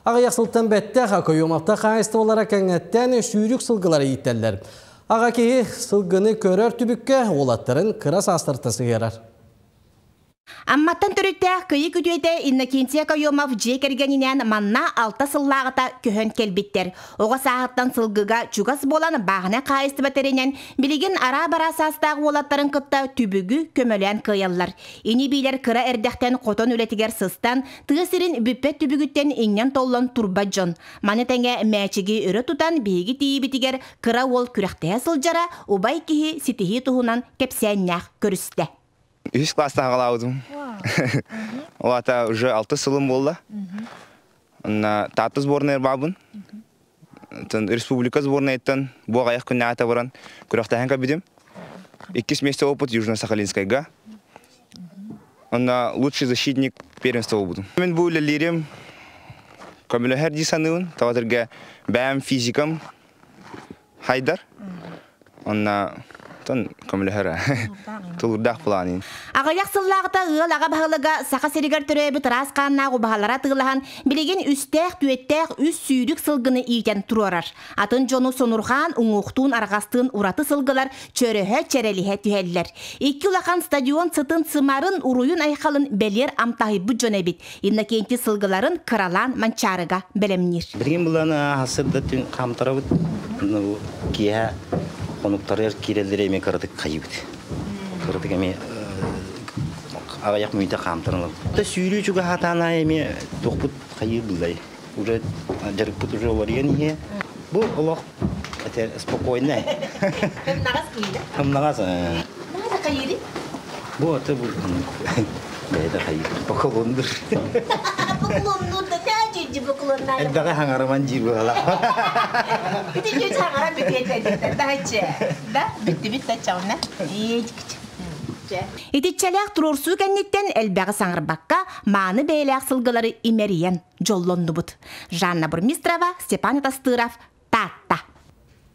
Аҕыйах сылтан бэттэх Окоемовтар хаһаайыстыбалара кэҥэттэн сүүрүк сылгылары ииттэллэр. Аҕа киһи сылгыны көрөр түбүккэ уолаттарын кыра саастартан сыһыарар. Амматтан төрүттээх Кыйы күтүөтэ Иннокентий Окоемов дьиэ кэргэнинээн манна 6 сыллааҕыта көһөн кэлбиттэр. Оҕо сааһыттан сылгыга чугас буолан бааһынай хаһаайыстыба тэринэн, билигин араа-бараа саастаах уолаттарын кытта түбүгү көмөлөөн кыайаллар. Ини-биилэр кыра эрдэхтэн хотон үлэтигэр сыстан, тыа сирин бүппэт түбүгүттэн иҥнэн-толлон турбат дьон. Маны тэҥэ мээчиги өрө тутан биһиги тиийиибитигэр кыра уол күрэхтэһэ сылдьара, убай киһи ситиһии туһунан кэпсээннээх көрүстэ. Үһүс класста хаҕалаабытым. Ол аата уже алты сылым буолла. Онно Таатта сборнайар баабын. Республика сборнайыттан бу аҕыйах күннээҕитэ баран күрэхтэһэн кэлбитим. Иккис месте опыт Южно-Сахалинскайга. Онно лучший защитник первенства буолбутум. Мин бу үлэлиирим көмөлөһөр дии саныыбын. Тоҕо бэйэм физикам хайдар. Онно тон көмөлөһөр тулуурдаах планин. Аҕыйах сыллааҕыта ыал аҕа баһылыга Саха сиригэр төрөөбүт ыраас хааннаах убаһалара атыылаһан, билигин үстээх-түөттээх үс сүүрүк сылгыны иитэн туруорар. Атын дьону сонурҕаан, уҥуохтуун, арҕастыын ураты сылгылар чөрөһө, чэрэлиһэ түһэллэр. Икки улахан стадион сытын сымарын, уруйун-айхалын бэлиэр амтаһыйбыт дьон эбит. Иннокентий сылгыларын кыралаан Манчаарыга бэлэмниир. Билигин булан хасырда түн хаамтарабыт. Киэһэ хонуктарыгар киирэллэр эми кыратык хайыбыт. Кыратык эми аҕыйах мүнүүтэ хаамтаран ылабыт. Та сүүрүү чугаһаатаана эми туохпут хайыы буллай. Уже дьарыкпыт уже уларыйан иһэ. Бу олох это спокойно. Тымнаҕас кыйда. Тымнаҕас. Наада хайыырый? Бу аты бу бэйэтэ хайыыр. Поклоннур. Поклоннур да тээдьи поклоннар. Элбэҕи хаҥарыман диир быһалаах. Ити дьү хаҥаран бүтүөтэ даһаччы. Да бүттүбүт да чауна. Итиччэлээх туруорсуу кэнниттэн элбэҕи саҥарбакка мааны бэйэлээх сылгылары имэрийэн дьоллоннубут. Жанна Бурмистрова, Степан Атастыров, Таатта.